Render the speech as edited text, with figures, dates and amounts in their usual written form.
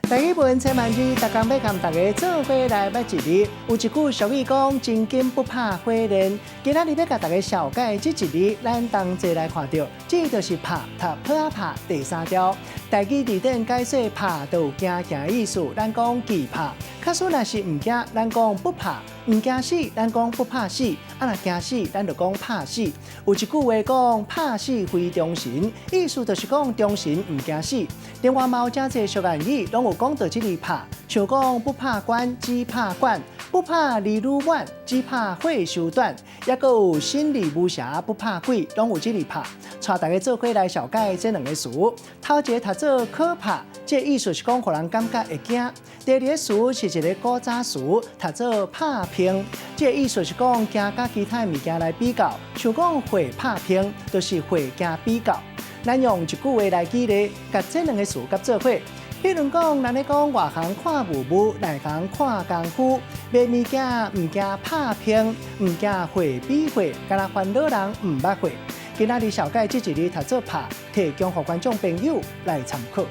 台語文千萬字，逐工欲共大家做伙來捌一字。有一句俗語講：真金不怕火煉。今仔日欲共大家紹介這一字，咱同齊來看著，這就是拍，讀抱仔拍第三調。台語字典解說拍就有驚驚意思，咱講懼怕。假使若是毋驚，咱講不怕；毋驚死，咱講不怕死。啊，若驚死，咱就講怕死。有一句話講：怕死非忠臣，意思就是講忠臣毋驚死。另外嘛有誠濟俗諺語，攏有講著這个怕，像講不怕關，只怕管；不怕兒女滿，只怕歲壽短。抑閣有心裡無邪不怕鬼，攏有這个怕。帶大家做伙來紹介這兩个詞。頭一个讀做可怕，這個意思是講予人感覺會驚。第二个詞是一个古早詞，讀做拍拼，這個意思是講驚佮其他物件來比較，像講火拍拼，就是火驚比較。咱用一句話來舉例，共這兩个詞佮做伙。比如講，咱咧講外行看霧霧，內行看功夫。賣物件毋驚拍拼，毋驚貨比貨，敢若煩惱人毋捌貨。今仔日紹介這一字讀做拍，提供予觀眾朋友來參考。